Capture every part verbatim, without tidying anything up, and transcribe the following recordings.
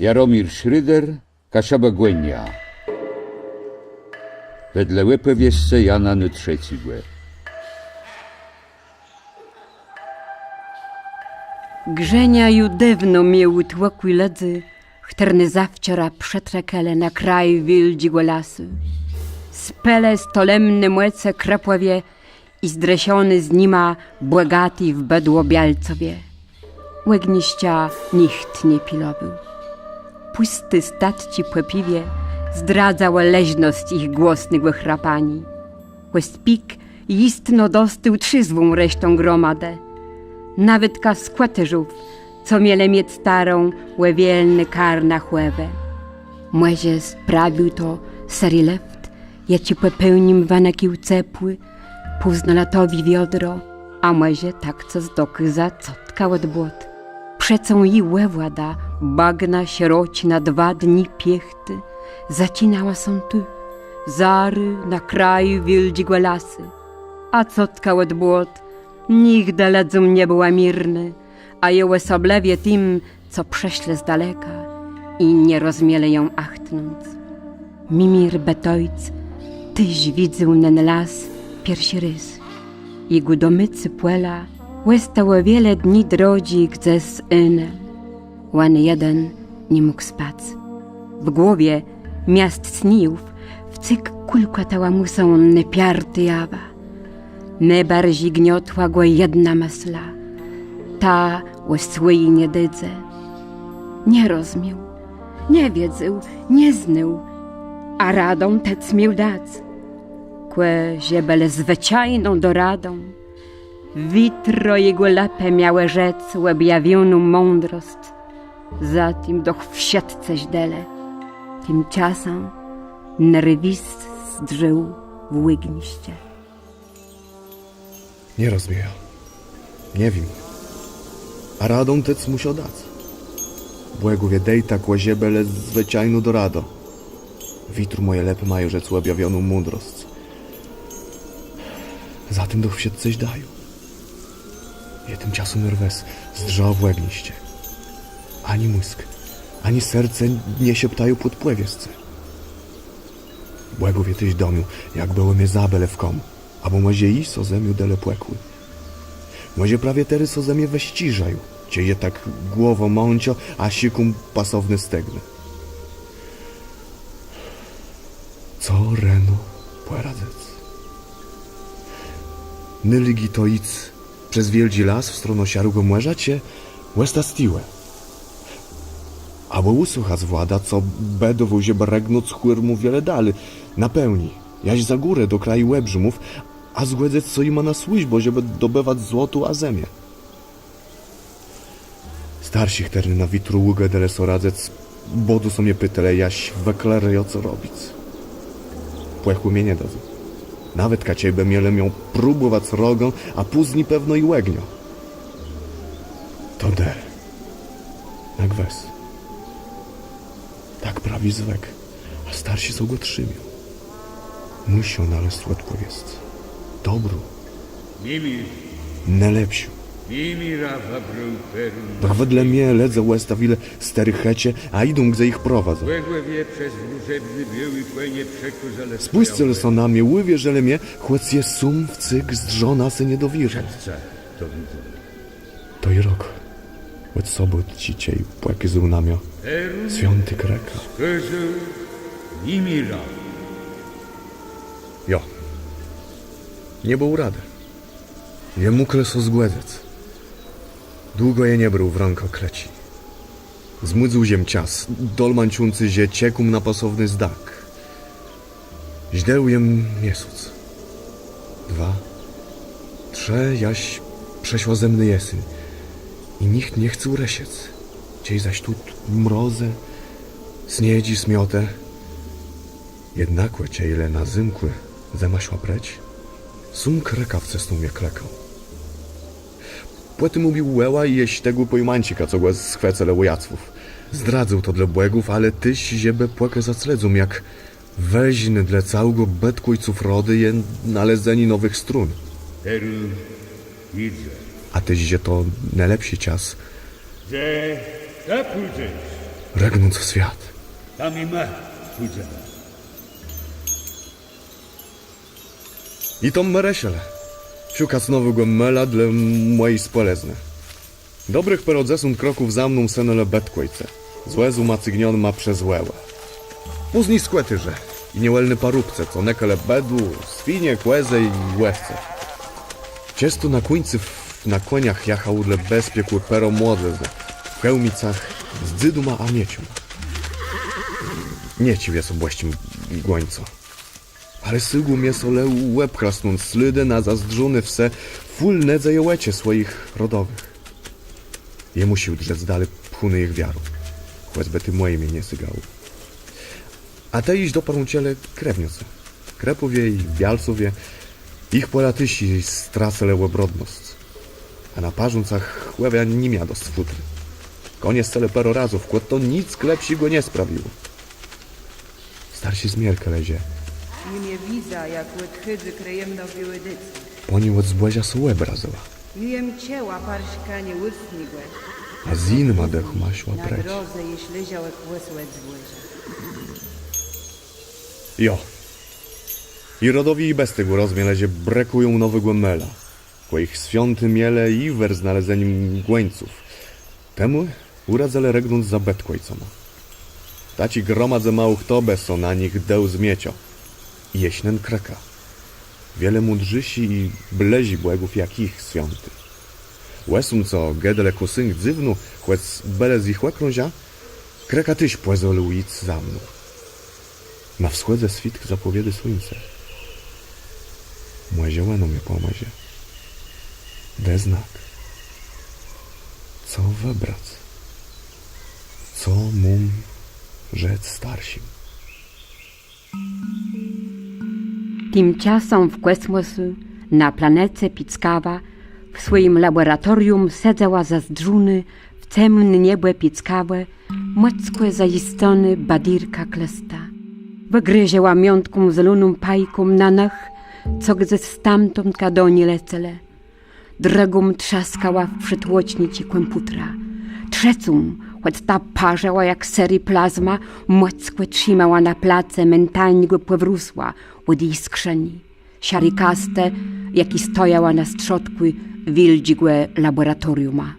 Jaromir Schröder, Kaszëbògònia. Wedle òpòwiescë Jana Natrzecégò. Grzenia ju dôwno miôł ùtłokłé lëdzy, chtërny zawczora przëtrëkelë na kraj wiôldżégò lasu. Spëlë stolemné mòce Krëpòwie i zdrëszony z nima bògati w bëdło Bialcowie. Ògniszcza nicht nie pilowôł. Pùsté statczi pò piwie zdradzałë leżnosc jich głosnégò chrapaniô. Kòstpik jistno dostôł trzézwą resztã gromadë. Nawetka skòtôrzów, co mielë miec starã ò wielné karna chòwë. Mòże sprawił to sëri lëft, jaczi pò pôłnim wënëkôł cepłé, póznolatowi wiodro, a mòże tak cos dokôza cotka òd błot. Przecã ji włôda bagna szeroczi na dwa dni piechti zaczinała sã tu, zarô na kraju wiôldżégò lasu. A cotka òd błot nigdë lëdzóm nie bëła mirnô, a ju òsoblëwie tim, co przëszlë z daleka i nie rozmielë jã achtnąc. Mimir Bëtojc téż widzôł nen las pierszi rôz. Jegò domôcé pòla òstałë wiele dni drodżi gdzes inem. Òn jeden ni mógł spac. W głowie, miast sniów, wcyg kùlkòtała mù sã napiartô jawa. Nôbarżi gniotła gò jedna mësla, ta ò swòji niedëdze. Nie rozmiôł, nie wiedzôł, nie znôł, a radã tec miôł dac. Kò żebë le zwëczajną doradą, witro jegò lëpë miałë rzec òbjawioną mądrosc, za tim doch wszëtcë żdelë. Timczasã nerwis zdrzôł w ògniszcze. Nie rozmiejã. Nie wiém. A radã tec mùszã dac. Bògòwie, dejta kò żebë le zwëczajną doradã. Witro mòje lëpë mają rzec òbjawioną mądrosc. Za tim doch wszëtcë żdają. Jô timczasã nerwis zdrzôł w ògniszcze. Ani mùsk, ani serce nie szeptają pòdpòwiescë. Bògòwie téż dëmią, jakbë ò mie zabëlë w kóm, abò mòże i so ze mną delë pòkù. Mòże prawie terô so ze mie wëszczérzają, czej jô tak głowã mãczã, a szëkóm pasowné stegno. Co reno pòradzëc? Nôlégò to jic przez wiôldżi las w stronã Szarégò Mòrza, czë òstac tuwò? Abò ùsłëchac Władã, co bédowôł, żebë rëgnąc chùrmą wiele dali, na pôłnié, jaż za górã do kraju òlbrzimów, a zgòdzëc so jima na służbã, żebë dobëwac złoto a zemiã. Starszi, chtërny na witro ùgôdelë so radzëc, bòdôj so mie pitelë, jaż wëklerëjã, co robic. Pòchù mie nie dadzą. Nawetka czejbë mielë miã próbòwac rogã, a pózni pewno i ògniã. To der. Na gwës. Tak prawi zwëk. A starszi so gò trzimią. Mùszã nalezc òdpòwiédz. Dobrą. Mimir. Nôlepszą. Mimira wëbrôł Perun. Doch wedle mie lëdze òstawilë stôré chëcze, a jidą, gdze jich prowadzą. Bògòwie przez wróżebné biôłé kònie przekôzelë. Spùscëlë sã na mie, ùwierzëlë mie, chòc jem sóm wcyg zdrzôł na se niedowôrnie. Wszëtcë to widzą. To je rok òd sobòtczi, czej pòkôzôł na mie swiãti krëka. Skôzôł Mimira. Jo. Nie bëło radë. Nie mógł le so zgòdzëc. Długò jem nie brôł w rãkã klëczi. Zmùdzył jem czas, dolmańczący, że czekóm na pasowny znak. Żdôł jem miesąc. Dwa. Trzë, jaż przëszła zëmnô jeséń. I nicht nie chcôł rëszëc. Czej zaś tu mrozë, sniedżi, smiotë. Jednakò czej le na zymkù zëma szła precz, sóm krëka wcësnął mie klëkã. Pòtim ùbił wòła i jesz tegò pòjmańczika, co gò schwëcëlë ù Jacwów. Zdradzył to dlô bògów, ale téż, żebë pòkazac lëdzóm, jak wôżné dlô całégò bëtkù òjców rodu je nalezenié nowëch strón. Terô jidze. A téż, że to nôlepszi czas. Że të pùdzesz. Rëgnąc w swiat. Tam i më pùdzemë. I to më rëszëlë. Szëkac nowégò môla dlô mòji spòlëznë. Dobrëch pôrãdzesąt kroków za mną sënãlë bëtkòjce, z wòzama cygnionëma przez wòłã. Pózni skòtôrze i niewòlny parobcë, co nëkelë bëdło, swinie, kòzë i òwce. Czãsto na kùńcu w-, na kòniach jachało dlô bezpiekù pôrã młodzëznë w kôłmicach z dzydłama a mieczama. Nie cziwiã sã bòsczi gòńca. Ale sygło mie sã le òbchłasnąc slôdë na zazdrzóné wsë, fùl nôdzeje òczë swòjich rodowëch. Jem mùszôł drzec dali pchóny jich wiarą, chòcbë ti mòji mie nie sygało. A tej jesz doparłãczëlë krewniôcë. Krëpòwie i Bialcowie, jich pòla téż stracëlë òbrodnosc. A na parzącach chòwia ni mia dosc fùtrë. Kònie scëlë pôrã razów, kò to nick lepszégò nie sprawiło. Starszi zmierkałë, że... Jô mie widza, jak òdchôdô krëjamno biôłé dëcé. Pani òd zbòżô sã òbrazëła. Jô jem czëła parszkanié ùstnégò. A z jinyma dëchama szła precz. Na drodze jesz leżałë kłosë òd zbòżô. Jo. I rodowi i bez tegò rozmielë, że brëkùją nowégò môla. Kò jich swiąti mielë jiwer w znalezenié gòńców. Temù ùradzëlë rëgnąc za bëtkòjcama. Taczi gromadze mało chto bë sã na nich dôł z miecza. I jesz nen Krëka. Wiele mądrzészi i blëżi bògów jak jich swiąti. Ò sóm, co gôdelë kò sënk dzywno, chòc bëlë z jich òkrãża, Krëka téż pòzwòlił jic za mną. Na wschòdze switk zapòwiôdô słuńce. Mòże òno mie pòmòże. Dô znak. Co wëbrac? Co móm rzec starszim? Timczasã w kòsmòsu, na planece Pickawa, w swòjim labòratorium sedzała zazdrzónô w cemné niebò Pickawò, mòckò zajiscónô badérka Klesta. Wëgrôżała miãtką zeloną pajką na nëch, co gdzes stamtądka do ni lecelë. Drëgą trzaskała w przëtłoczniczi kòmpùtra. Trzecą, chòc ta parzëła jak sërô plazma, mòckò trzimała na place mentalnégò pòwrósła òd ji skrzëni, szari kastë, jakô stojała na strzódkù wiôldżégò labòratoriuma.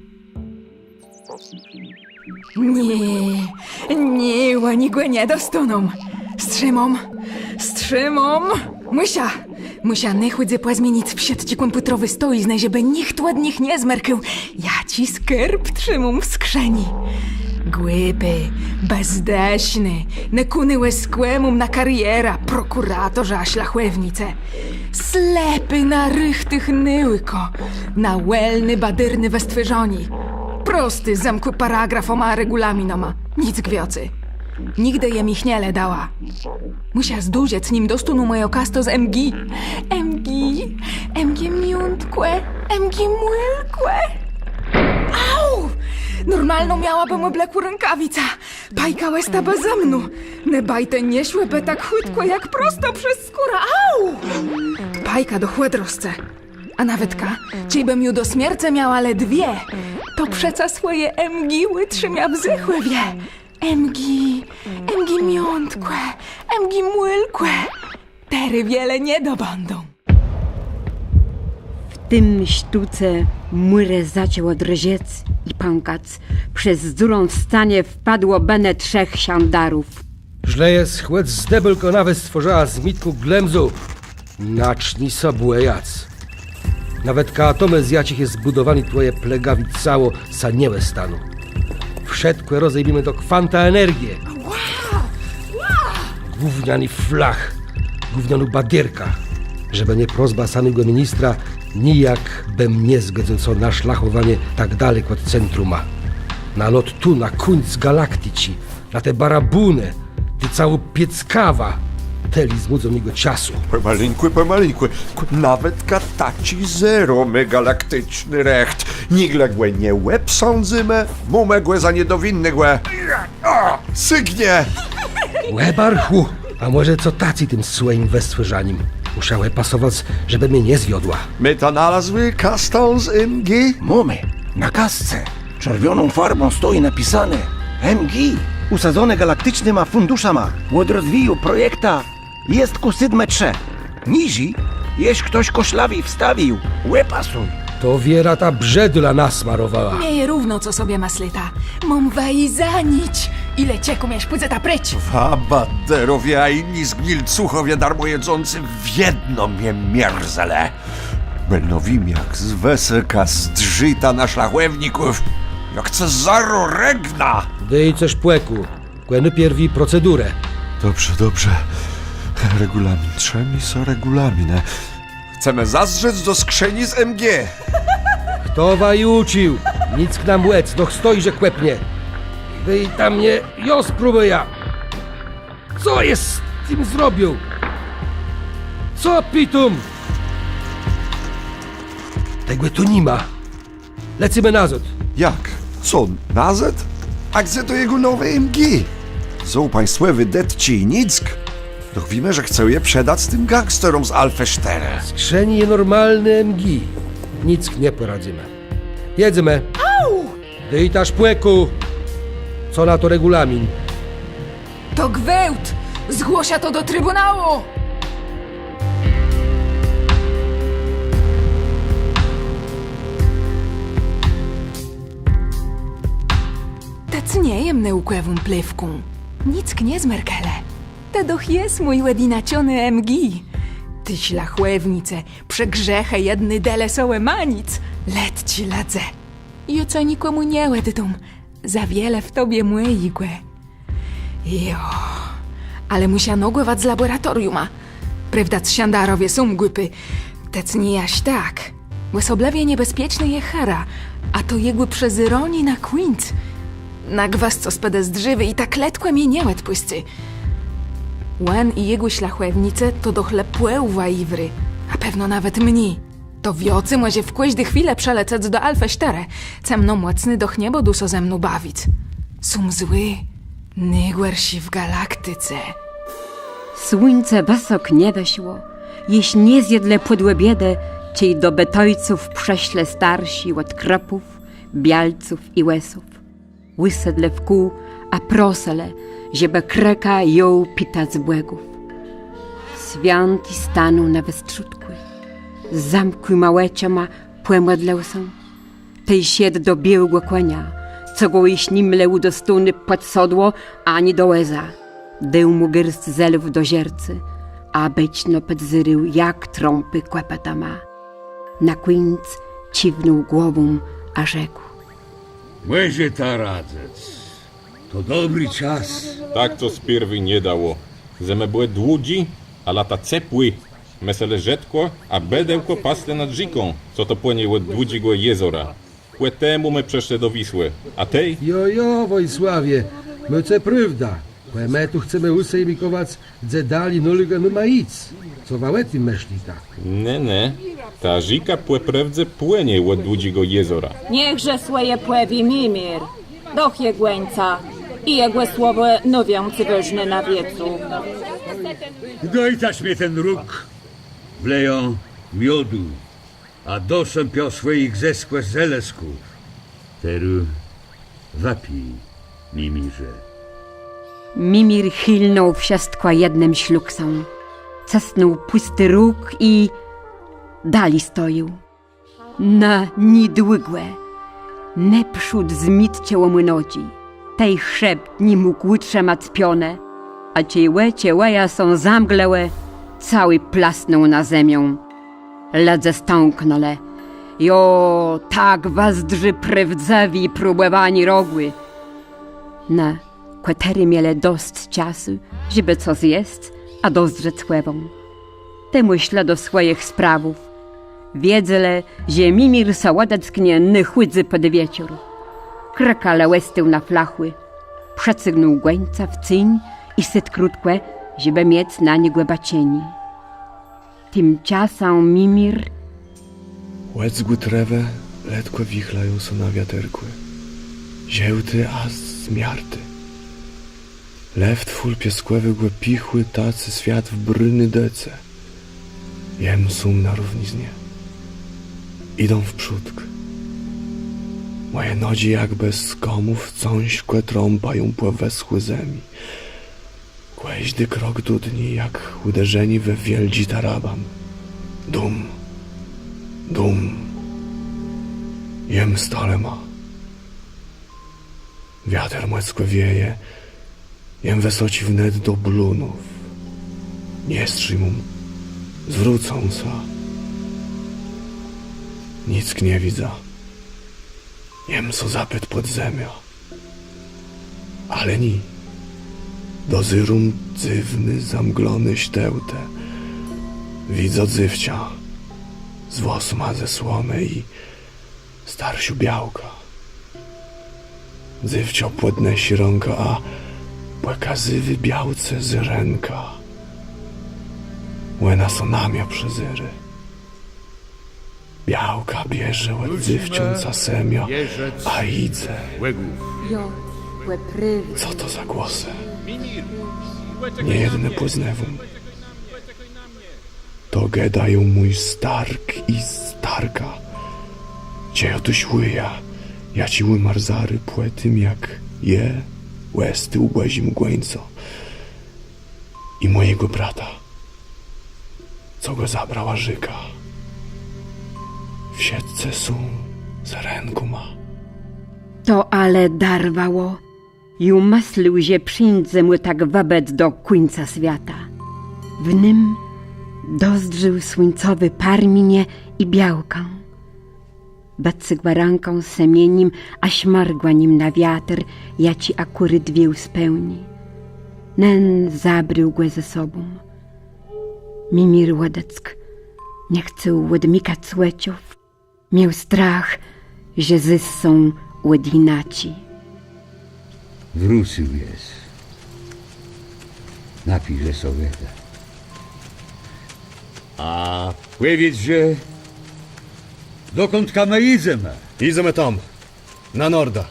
Nié, nié, òni gò nie dostóną. Strzimóm, strzimóm. Mùszã, mùszã nôchùdzy pòzmienic wszëtczé kòmpùtrowé stojiznë, żebë nicht òd nich nie zmerkôł, jaczi skôrb trzimóm w skrzëni. Głupi, bezdëszny, nëkóny òskòmą na karierã prokùratorze a szlachòwnicë. Slepi na richtich nôùkã, na wòlné badérné wëstwôrzanié. Prosti, zamkłi paragrafama a regùlaminama. Nick wiãcy. Nigdë jem jich nie lëdała. Mùszã zdążëc, nim dostóną mòjã kastã z M G. M G, M G miãtkò, M G mùlkò. Au! Normalno miałabëm òblokłą rãkawicã. Pajka òsta bë ze mną. Ne bajtë nie szłëbë tak chùtkò jak prosto przez skórã. Au! Pajka doch òdrosce. A nawetka, czejbëm ju do smiercë miała le dwie, to przeca swòje M G ùtrzimiã w zôchòwie. M G, M G miãtkò, M G mùlkò. Terô wiele nie dobãdą. W tim sztóce mùrë zaczãłë drżec i pãkac. Przez dzurã w scanie wpadło bënë trzech szandarów. Żlë jes chòc zdebelkã nawet stwòrzëła z mitkù glëmzu, nacznij sã bòjac. Nawetka atomë, z jaczich je zbùdowóné twòje plëgawé cało, sã nie òstóną. Wszëtkò rozejmiemë do kwanta energie. Ła! Ła! Gówniany flach, gównanô badérka. Żebë nie prosba samégò ministra, nijak bëm nie zgòdzył sã na szlachòwanié tak dalek òd centruma. Na lot tu, na kùńc galakticzi, na te barabónë, të całô Pieckawa, tëli zmùdzoné mòjégò czasu. Pòmalinkù, pòmalinkù. Kù-, nawetka taczi zero megalakticzny recht. Nigle gò nie òbsądzymë, mómë gò za niedowinnégò. A, sygnie! Łeb archù! A mòże co taczi tim swòjim wëstwôrzanim? Mùsza pasowac, żebë mie nie zwiodła. Môta nalazłé kastã z M G? Mómë. Na kasce czerwioną farbą stoji napisóné M G. Ùsadzony galakticznyma fùnduszama òd rozwiju projekta Jestkù sétmë trzë. Niżi jesz chtos kòszlawi wstawił. Òpasuj. To wierã ta brzëdula nasmarowała. Mie je równo, co sobie mëslita. Móm waji za nick. I lecã, kùm jesz pùdzeta précz. Wa baderowie, a jiny zgnilcuchòwie darmòjedzący wiedno mie mierzelë. Bëlno wiém, jak z wësoka zdrzita na szlachòwników, jak ce zarô rëgnã. Dôjce spòkój. Kò nôpierwi procedurã. Dobrze, dobrze. Regùlamin. Trzëmi sã regùlaminë. Chcemë zazdrzec do skrzëni z M G. Chto waju ùcził? Nick tam nie mòże, doch stoj, że kòpnie. Dôj tam mie, jô spróbùjã. Co jes z tim zrobił? Co pitóm? Tegò tu ni ma. Lecymë nazôd. Jak? Co, nazôd? A gdze to jegò nowé M G? Są państwòwé dëtczi i nick. Doch wiémë, że chce je przedac tim gangsteróm z Alfë sztërë. W skrzëni je normalné M G. Nick nie pòradzymë. Jedzemë. Au! Dôjta spòkój. Co na to regùlamin? To gwôłt! Zgłoszã to do tribùnału! Tec nie jem nôùkòwą plewką. Nick nie zmerkelë. Të doch jes mój òdjinaczony M G. Ti szlachòwnicë, przegrzechë jedny delë so òmanic, letczi lëdze. Jô ce nikòmù nie òddóm. Za wiele w tobie mòjégò. Jo, ale mùszã nogòwac z labòratoriuma. Prôwdac, szandarowie są głupi. Tec nié jaż tak. Òsoblëwie niebezpiecznô je Hera, a to jegò przezéranié na kùńc. Na gwës cos pòdezdrzëwô i tak letkò mie nie òdpùscy. Òn i jegò szlachòwnicë to doch le pòłowa Iwry, a pewno nawet mni. To wiãcy mòże w kòżdi chwilë przëlecec do Alfë sztërë. Cemnomòcny doch nie bãdą so ze mną bawic. Są złi, nôgòrszi w galaktice. Słuńce wësok nie wëszło, jesz nie zjedlë pòdòbiedë, czej do Bëtowców przëszlë starszi òd Krëpów, Bialców i Òsów. Ùsedlë wkół a proselë, żebë Krëka jął pitac bògów. Swiãti stanął na westrzódkù, zamkłima òczama pòmòdlił sã. Tej szedł do biôłégò kònia, co gò jesz ni mielë ùdostóné pòd sodło ani do wòza. Dôł mù gôrsc zelów do żercô, a bôczno pòdzérôł, jak trąpi kòpëtama. Na kùńc cziwnął głową a rzekł: Mòżeta radzëc. To dobri czas. Tak to spiérwi nie dało. Zëmë bëłë dłudżé, a lata cepłé. Më se le żëtkò a bëdełkò paslë nad rzéką, co to płënie òd Dłudżégò Jezora. Kò temù më przëszlë do Wisłë. A tej? Jo, jo, Wòjsławie, môce prôwdã. Kò më tu chcemë ùsejmikòwac, dze dali nôleżi nama jic. Co wa ò tim mëslita? Ne, ne. Ta rzéka pò prôwdze płënie òd Dłudżégò Jezora. Niechże swòje pòwié Mimir. Doch je gòńcã i jegò słowò nôwiãcy wôżné na wiecu. Dôjtaż mie ten róg, wlejã miodu. A dosëpiã swòjich zeskò zelësków. Terô wëpij, Mimirze. Mimir chilnął wszëtkò jednym szluksã. Cësnął pùsti róg i dali stojôł. Na niedługò. Nôprzód zmitczałë mù nodżi. Tej chrzept ni mógł ùtrzëmac pionë, a czej òczë wòja sã zamglëłë, całi plasnął na zemiã. Lëdze stãknãlë. Jo, tak wëzdrzi prôwdzëwé próbòwanié rogù. Në, kò terô mielë dosc czasu, żebë co zjesc, a dozdrzec chòwã. Temù szlë do swòjich sprawów. Wiedzelë, że Mimir sã òdecknie nôchùdzy pòd wieczór. Krëka le òstôł na flachù. Przecygnął gòńca w céń i sôdł krótkò, żebë miec na niegò bôczenié. Timczasã Mimir. Òczë trwałë letkò wichlają sã na wiaterkù. Żôłté a zmiarté. Lëft fùl piôskòwégò pichù, taczi swiat w bruny dece. Jem sóm na równiznie. Jidã w przódk. Mòje nodżi jakbë z kamów cãżkò trąpają pò wëschłi zemi. Kòżdi krok dudni jak ùderzenié we wiôldżi taraban. Dum, dum. Jem Stalema. Wiater mòckò wieje. Jem wësoczi wnet do blónów. Nie strzimóm. Zwrócã sã. Nick nie widzã. Jem sã zapôdł pòd zemiã. Ale nié. Dozéróm dzywné, zamgloné sztôłtë. Widzã dzéwczã. Z włosama ze słomë i starszą białkã. Dzéwczã pòdnôszô rãkã, a pòkazywô białce zôrenka. Òna sã na mie przëzérô. Białka bierze òd dzéwczãca semiã, a jidze. Jo, ò prôwdã. Co to za głosë? Niejedné pòznôwóm. To gôdają mój stark i starka. Czë jô téż ùjã, jaczi ùmarł zarô pò tim, jak jô òstôł ùbòżim gòńcã. I mòjégò brata, co gò zabrała rzéka. Wszëtcë są z rãkòma. To ale darwało. Ju mëslôł, że przińdze mù tak wëbëc do kùńca swiata. W nym dozdrzôł słuńcowi parminie i białkã. Wëcygła rãkã z semienim a szmërgła nim na wiater, jaczi akùrat wiôł z pôłniô. Nen zabrôł gò ze sobą. Mimir òdeckł. Nie chcôł òdmëkac òczów. Miôł strach, że zôs sã òdjinaczi. Wrócył jes. Napijże so wòdë. A pòwiédzże, dokądka më jidzemë? Jidzemë tam, na nordã.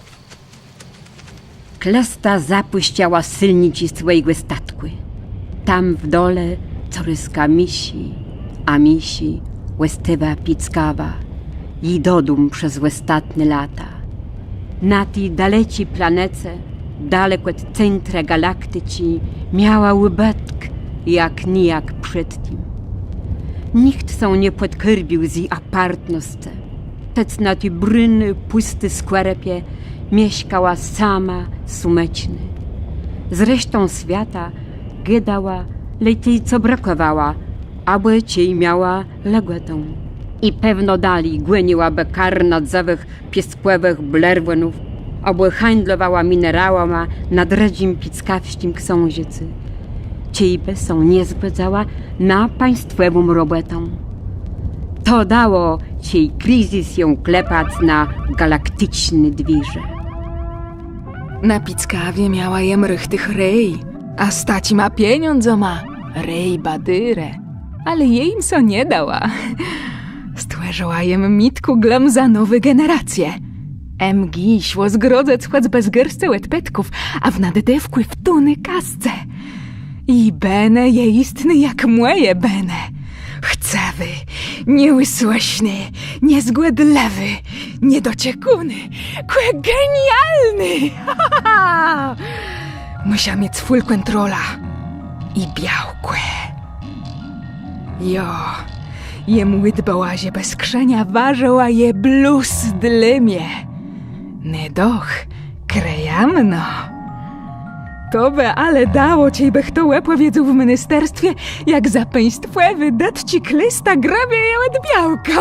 Klesta zapùszczała sylniczi swòjégò statkù. Tam w dole corôz mniészi a mniészi òstôwa Pickawa, ji dodóm przez òstatné lata. Na ti daleczi planece, dalek òd centra galakticzi, miała ùbëtk jak nijak przedtim. Nicht sã nie pòdkôrbił z ji apartnoscë. Tec na ti brëdny, pùsti skòrëpie mieszkała sama sómeczno. Z resztą swiata gôdała le tej, co brëkòwała, abò czej miała lëgòtã. I pewno dali gòniłabë karna dzëwëch piôskòwëch blerwónów, abò hańdlowała minerałama na drëdżim pickawsczim ksãżëcu, czejbë sã nie zgòdzała na państwòwą robòtã. To dało czej krizys jã klepac na galakticzné dwiérze. Na Pickawie miała jem richtich rôj, a z taczima pieniãdzama rôj badérë. Ale jô jim sã nie dała. Stwòrzëła jem mitkù glëm za nowé generacje. M G szło zgrodzëc chòc bez gôrscë òdpôdków, a w naddôwkù w tóny kasce. I bënë je jistné jak mòje bënë. Chcëwi, nieùsłëszny, niezgòdlëwi, niedoczekóny, kò genialny! Mùszã miec fùl kòntrola i białkò. Jo, jem ùdbała, żebë skrzëniô warzëła je blós dlô mie. Në doch, krëjamno. To bë ale dało, czejbë chto òpòwiedzôł w ministerstwie, jak za państwòwé dëtczi Klesta grëbieje òd białka.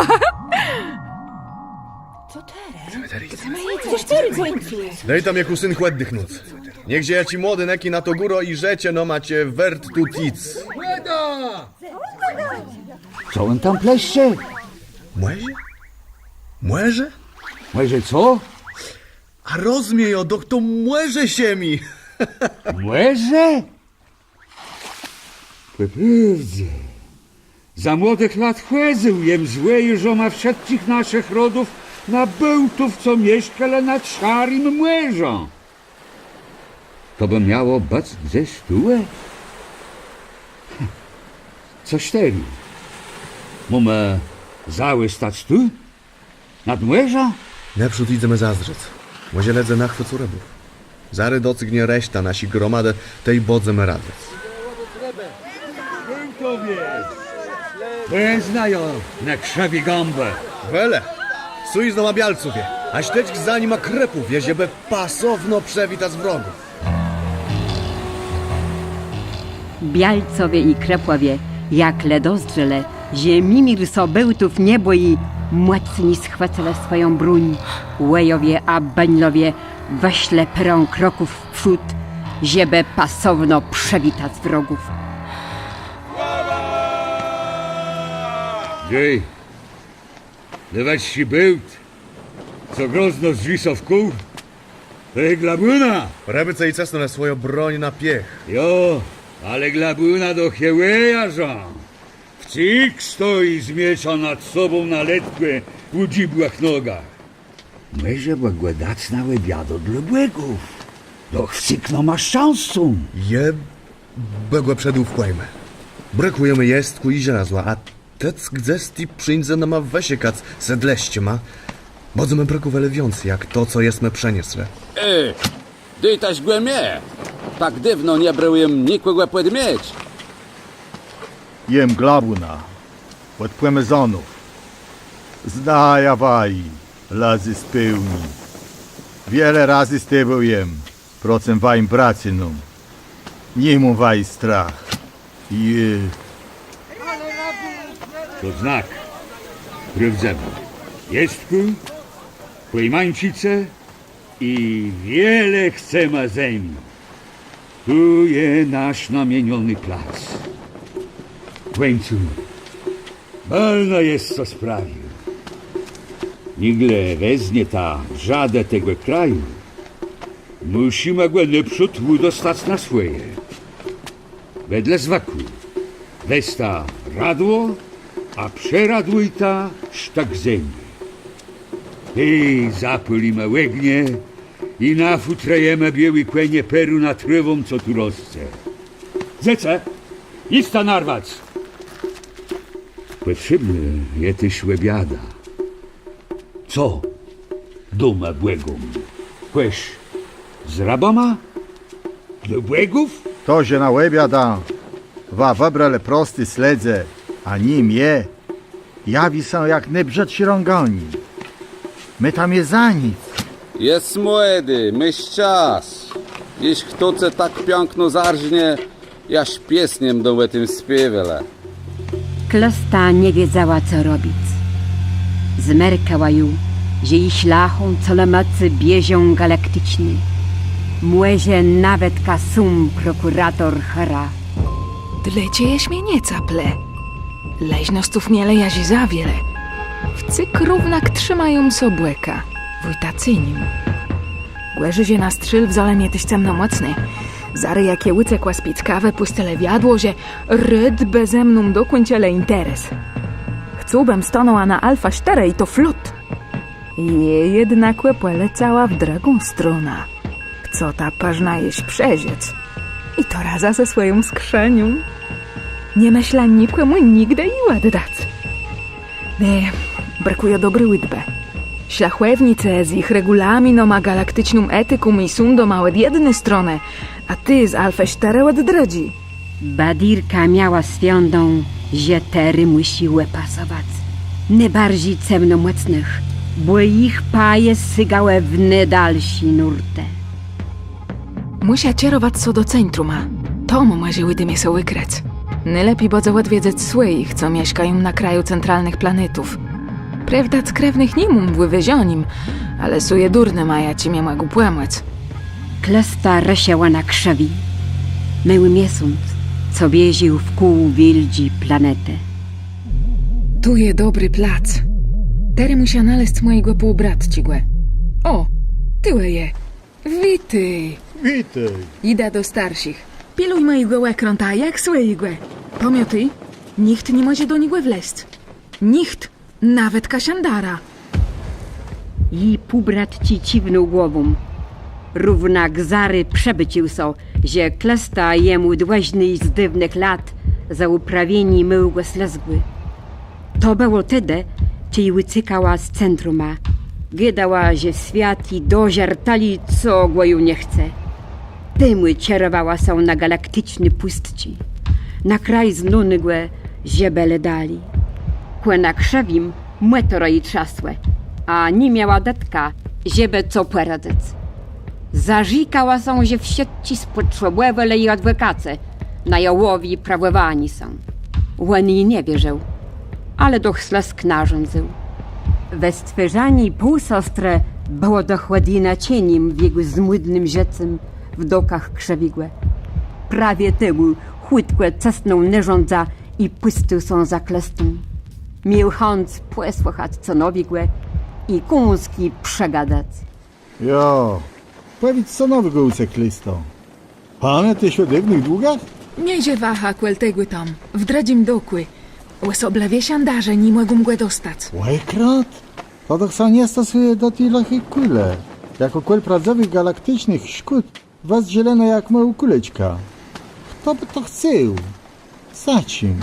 Dôjta mie kùsynk òddichnąc. Niech żëje jaczé młodé nëki nad tã górã i rzeczë nama, czë wôrt tu jic. Co òn tam pleszcze? Mòże? Mòże? Mòże co? A rozmiejã, doch to mòże sã mie. Mòże? Pò prôwdze, za młodëch lat chòdzył jem z wòjarzama wszëtczich naszich rodów na bôłtów, co mieszkelë nad Szarim Mòrzã. To bë miało bëc gdzes tu? Cos terô. Mómë zaòstac tu? Nad mòrzã? Nôprzód jidzemë zazdrzec. Mòże lëdze nachwëcą rëbów. Zarô docygnie reszta naszi gromadë, tej bãdzemë radzëc. Pòznają ne krzëwé gãbë. Wejle, są z nama bialcowie, a sztëczk za nima krôpłowie, żebë pasowno przëwitac wrogów. Bialcowie i krôpłowie, jak le dozdrzelë, że Mimir sã bôłtów nie bòji, mòcni schwëcëlë swòją bróń. Wòjowie a bãdlowie wëszlë pôrã kroków w przód, żebë pasowno przëwitac wrogów. Dżej, le wëższi bôłt, co grozno zdrzi sã wkół, to je Glabùna. Rëbôcë i cësnãlë swòjã bróń na piech. Jo, ale Glabùna doch je wòjarzã. Wcyg stoji z mieczã nad sobą na letkò ùdżibłëch nogach. Mòże bë gò dac na òbiadã dlô bògów. Doch wcyg nama szczãscą. Je bë gò przedôwkòwelë. Brëkùjemë jestkù i żelazła, a tec gdzes ti przińdze nama wëszëkac ze dleszczama. Bãdzemë brëkòwelë wiãcy jak to, co jesmë przënieslë. E, dôjtaż gò mie. Tak dôwno nie brôł jem nikògò pòd miecz. Jem Glabùna, òd Pòmezonów. Znajã waji, lëdzy z pôłniô. Wiele razy stôwôł jem procëm wajim bracynóm. Ni móm waji strach. Je. To znak. Prôwdzëmë. Jestkù, pòjmańczëce i wiele chcemë zemi. Tu je nasz namieniony plac. W kùńcu, bëlno jes co sprawił. Nigle weznie ta brzadë tegò kraju, mùszimë gò nôprzód ùdostac na swòje. Wedle zwëkù. Wezta radło, a przeradłójta sztëk zemi. Tej zapôlimë ògnie i nafùtrëjemë biôłé kònie perą nad trôwą, co tu rosce. Dzecë, jiscë narwac! Pòtrzébnô je téż òbiada. Co dómë bògóm? Kòsz z rëbama? Dlô bògów? To, że na òbiada wa wëbrelë prosti sledzë, a nié mie, jawi sã jak nôbrzëdszé rąganié. Më tam jesmë za nic. Jes młodi, môsz czas. Jesz chto ce tak piãkno zarżnie, jaż piesnie mdą ò tim spiéwelë. Klesta nie wiedzała, co robic. Zmerkała ju, że ji szlachã colemacy bieżą galakticzny. Mòże nawetka sóm prokùrator Hera. Dlôcze jesz mie nie caplë? Leżnosców mielë jaż za wiele. Wcyg równak trzimają sã bòka, wójta Cynim. Gòrzi, że na strzél wzãlë mie téż cemnomòcny. Zarô jak jô ùcekła z piéckawë, pùscëlë wiadło, że rôd bë ze mną dokùńczëlë interes. Chcôłbëm stanãła na Alfa sztërë i to flot. Jô jednakò pòlecała w drëgą stronã. Chcã tã përznã jesz przeżëc. I to razã ze swòją skrzënią. Nie mëszlã nikòmù nigdë ji òddac. Nié, brëkùje dobri ùdbë. Szlachòwnicë z jich regùlaminama, galakticzną etiką i sądama òd jedny stronë, a ti z Alfë sztërë òd drëdżi. Badirka miała swiądã, że terô mùszi òpasowac nôbarżi cemnomòcnëch, bò jich paje sygałë w nôdalszé nórtë. Mùszã czerowac sã do centruma. Tam mòże ùdô mie sã ùkrëc. Nôlepi bãdze òdwiedzëc swòjich, co mieszkają na kraju centralnëch planetów. Prôwda, krewnëch ni móm w ùwôżanim, ale są jedurnyma, jaczi mie mògą pòmòc. Klesta rëszëła na krzëwi. Môłi miesąc, co bieżôł wkół wiôldżi planetë. Tu je dobri plac. Terô mùszã nalezc mòjégò półbratczégò. Ò, tuwò je. Witôj. Witôj. Jidã do starszich. Pilëjmë jegò òkrãta jak swòjégò. Pamiãtôj, nicht ni mòże do niegò wlezc. Nicht, nawetka szandara. Ji półbratczi cziwnął głową. Równak zarô przëbôcził so, że Klesta je mù dłużnô z dôwnëch lat za ùprawienié môłégò slëzgù. To bëło tedë, czej ùcékała z centruma. Gôdała, że swiat ji dożarł tëli, co gò ju nie chce. Temù czerowała sã na galakticzné pùstczi, na kraj znónégò żebelë dali. Kò na Krzëwim mòtòrë ji trzasłë, a ni miała dëtka, żebë co pòradzëc. Zarzekała sã, że wszëtczé spòtrzebòwelë ji adwòkacë na jałowi prawòwanié sã. Òn ji nie wierził, ale doch slëzg narządzył. Wëstwôrzanié półsostrë bëło doch òdjinaczenim w jegò zmùdnym żëcym w dokach Krzëwégò. Prawie temù chùtkò cësnął narzãdza i pùscył sã za klëstą. Miôł chãc pòsłëchac co nowégò i kąsk ji przëgadac. Jo, pòwiédz, co nowégò ù ce, klësto? Pamiãtôsz ò dôwnëch długach? Nie je wacha kòl tegò tam, w drëdżim dokù. Òsoblëwie szandarzë ni mògą gò dostac. Òkrãt? To doch sã nie stosëje do ti lëchi kùlë, jakô kòl prôwdzëwëch galakticznëch szkùt wëzdrzi leno jak môłô kùleczka. Chto bë to chcôł? Za czim?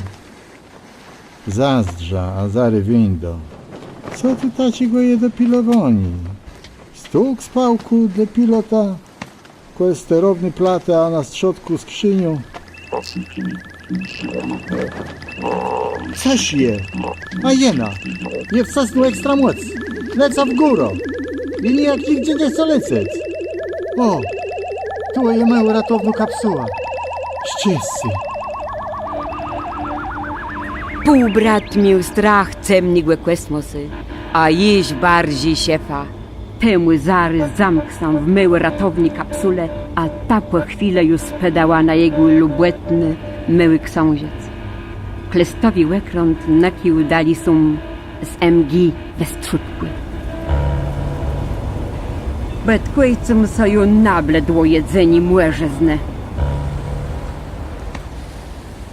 Zazdrzã, a zarô wińdã. Co tu taczégò je do pilowaniô? Stółk z pałką dlô pilota, kòl sterowny platë, a na strzódkù skrzëniô. Cos je! A jena! Jô wcësnął ekstra mòc! Lecã w górã! I nijak nigdze nie chcã lecec! Ò! Tu je mòja ratownô kapsuła! Szczescé! Półbrat miôł strach cemnégò kòsmòsu, a jesz barżi szefa. Temù zarô zamkł sã w môłi ratowny kapsule, a ta pò chwilë ju spôdała na jegò lubòtny, môłi ksãżëc. Klëstowi òkrãt nëkił dali sóm z M G we strzódkù. Bëtkùjcym sã ju nabledło jedzenié mòrzëznë.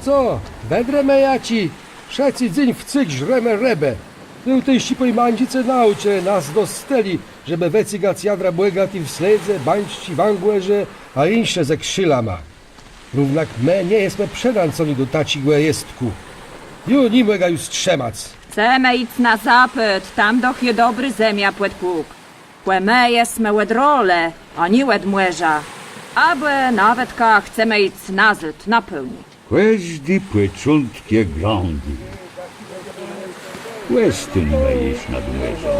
Co, wëdrëmë jaczi? Wszëtcë dzéń wcyg żremë rëbë. Tuwòjszi pòjmańdzëce naùczëlë nas dosc tëli, żebë wëcygac jadra bògati w sledze, bańczczi, wãgòrze, a jinszé ze skrzëlama. Równak më nie jesmë przënãcony do taczégò jestkù. Jô ni mògã ju strzëmac. Chcemë jic na zôpôd, tam doch je dobrô zemia pòd kùk. Kò më jesmë òd rolë, a nié òd mòrza. Abò nawetka chcemë jic nazôd na pôłnié. Kòżdi pòczątk je grandi. Òstóńmë jesz nad mòrzã.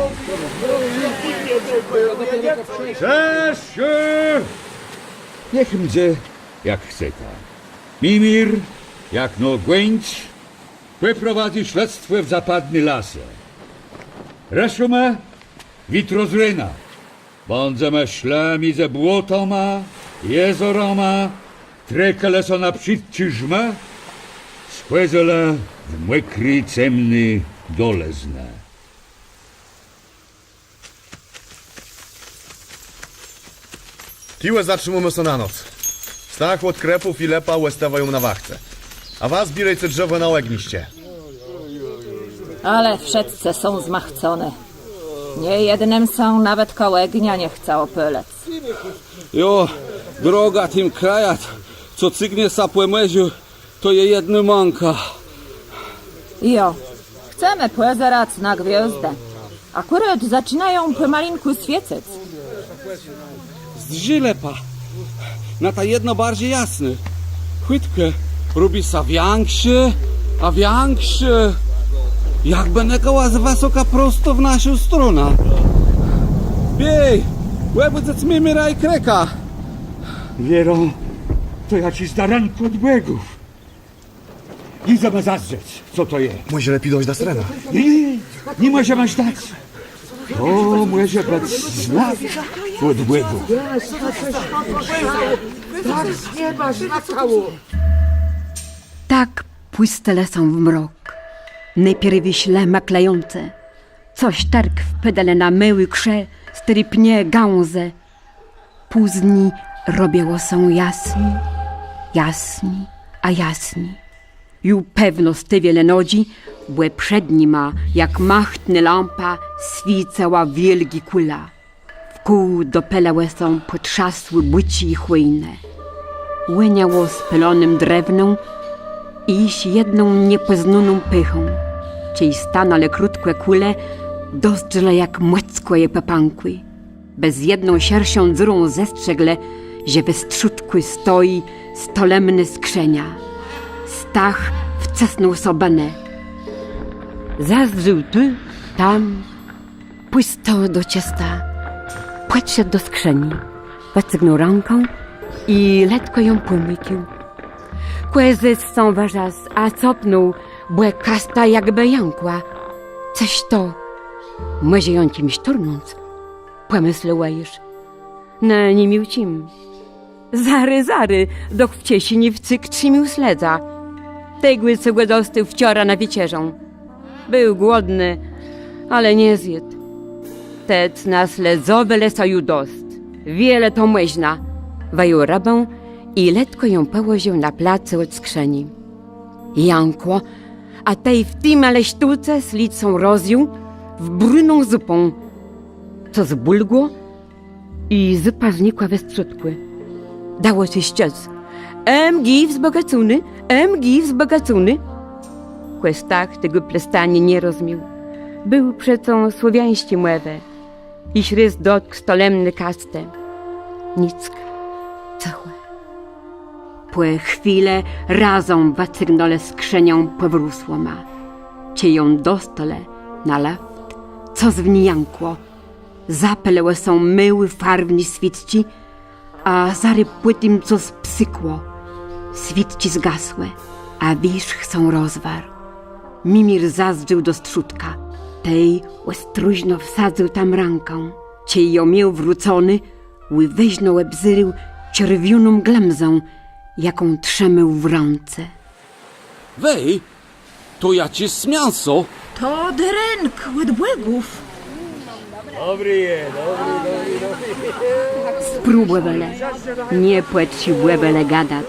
Czëscë! Niech mdze, jak chceta. Mimir, jakno gòńc, pòprowadzy śledztwò w zapadné lasë. Rëszimë witro z rena. Bãdzemë szlë midzë błotama, jezorama, trekelë sã na przitczé rzmë, schòdzëlë w mòkré, cemné dolëznë. Tuwò zatrzimómë sã na noc. Stach òd Krëpów i Lepa òstôwają na wachce. A wa zbiérôjce drzewò na ògniszcze. Ale wszëtcë są zmachcony. Niejednym sã nawetka ògnia nie chce òpôlëc. Jo, droga tim krajã, co cygnie sã pò mòrzu, to je jedna mãka. Jo, chcemë pòzerac na gwiôzdë. Akùrat zaczinają pòmalinkù swiecëc. Zdrzë, Lepa, na ta jedna barżi jasnô. Chùtkò robi sã wiãkszô a wiãkszô, jakbë nëkała z wësoka prosto w naszą stronã. Biéj, òbùdzëc Mimira i Kreka. Wierã, to jaczis darënk òd bògów. Jidzemë zazdrzec, co to je. Mòże lepi dożdac rena. Nié, nié, ni mòżemë żdac. To mòże bëc znak òd bògów. Tak pùscëlë sã w mrok. Nôpierwi szlë mëklającë, co sztërk wpôdelë na môłé krze, stôré pnie, gałãze. Pózni robiło sã jasni, jasni a jasni. Ju pewno stôwielë nodżi, bò przed nima, jak machtnô lampa, swiécëła wiôlgô kùla. Wkół dopôlałë sã pòtrzasłé bùczi i chòjnë. Wòniało spôlonym drewnã i jesz jedną niepòznóną pëchą. Czej stanãlë krótkò kùlë, Dozdrzelë, jak mòckò je pòpãkłé. Bez jedną szerszą dzurą zestrzeglë, że we strzódkù stoji stolemnô skrzëniô. Stach wcësnął sã bënë. Zazdrzôł tu, tam, pùsto do czësta. Pòdszedł do skrzëni, wëcygnął rãkã i letkò jã pòmùjkôł. Kò zôs sã wërzasł, a copnął, bò kasta jakbë jãkła. Cëż to? Mòże jã czims turnąc? Pòmëslôł Łajôrz. Në, ni miôł czim. Zarô, zarô, doch w czeszeni wcyg trzimôł sledza. Tegò, co gò dostôł wczora na wieczerzã. Béł głodny, ale nie zjôdł. Tec nasledzowało sã ju dosc. Wiele to mòżna. Wëjął rëbã i letkò jã pòłożił na placu òd skrzëni. Jãkło, a tej w tim ale sztóce sléd sã rozjął w bruną zupã. Cos bùlgło i zupa znikła we strzódkù. Dało sã czëc: „Em gi wzbògacony, em gi wzbògacony”. Kò Stach tegò plestaniô nie rozmiôł. Béł przecã słowiańsczi mòwë. Jesz rôz dotkł stolemny kastë. Nick. Cëchò. Pò chwilë razã wëcygnãlë skrzëniã pòwrósłama. Czej jã dostelë na lëft, cos w ni jãkło. Zapôlëłë sã môłé farwné swiéczczi, a zarô pò tim cos psëkło. Swiéczczi zgasłë, a wiérzch sã rozwarł. Mimir zazdrzôł do strzódka. Tej òstróżno wsadzył tam rãkã. Czej jã miôł wróconą, ùwôżno òbzérôł czerwioną glëmzã, jaką trzimôł w rãce. Wej, to jaczés miãso. To darënk òd bògów. Dobri je, dobri, dobri, dobri. Spróbòwelë. Nie pòtrzebòwelë gadac.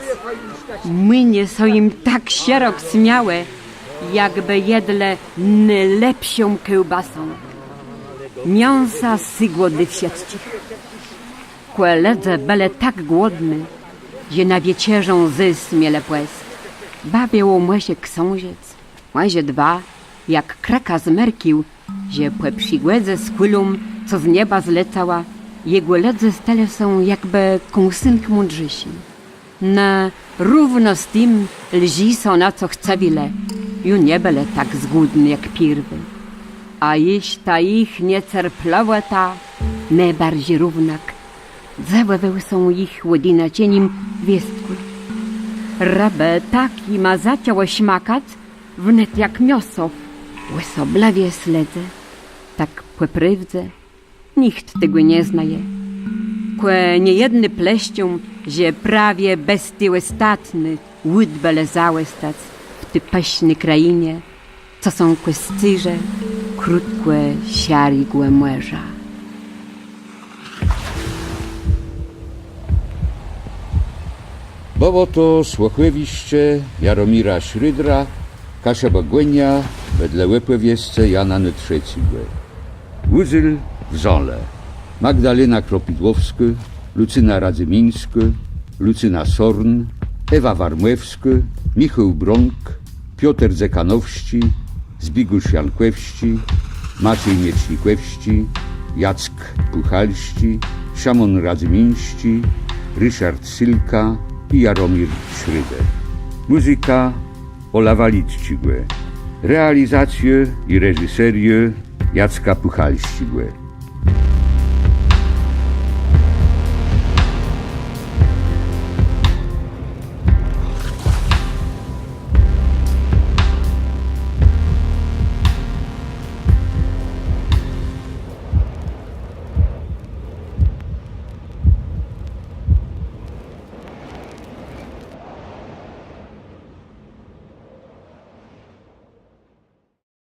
Minie sã jim tak szerok smiałë, jakbë jedlë nôlepszą kiełbasã. Miãsa sygło dlô wszëtczich. Kò lëdze bëlë tak głodny, że na wieczerzã zôs mielë pòst. Bawiło mòże ksãżëc, mòże dwa, jak krëka zmerkôł, że pò przigòdze z kùlą, co z nieba zlecała, jegò lëdze stelë sã jakbë kąsynk mądrzészi. Në, równo z tim lëdze sã na co chcëwelë, ju nie bëlë tak zgódny jak pierwi. A jesz ta jich niecerplëwòta, nôbarżi równak, dzëwòwôł sã jich òdjinaczenim wiestkù. Rëbë tak jima zaczãło szmakac, wnet jak miãso, òsoblëwie sledze, tak pò prôwdze. Nicht tegò nie znaje. Kò niejedny pleszczą, że prawie bez te òstatné ùdbelë zaòstac w ti pëszny krajinie, co sã kò scérze krótkò szarégò mòrza. Bëło to słëchòwiszcze Jaromira Szrôdra, Kaszëbògònia wedle òpòwiescë Jana Trzecégò. Ùdzél wzãlë Magdalena Kropidłowskô, Lucyna Radzymińskô, Lucyna Sorn, Ewa Warmòwskô, Michôł Bronk, Piotr Dzekanowsczi, Zbigùsz Jankòwsczi, Maciej Miecznikòwsczi, Jack Pùchalsczi, Szëmón Radzymińsczi, Ryszard Sylka i Jaromir Szrôder. Mùzyka Òlafa Litczégò. Realizacjô i reżiseriô Jacka Pùchalsczégò.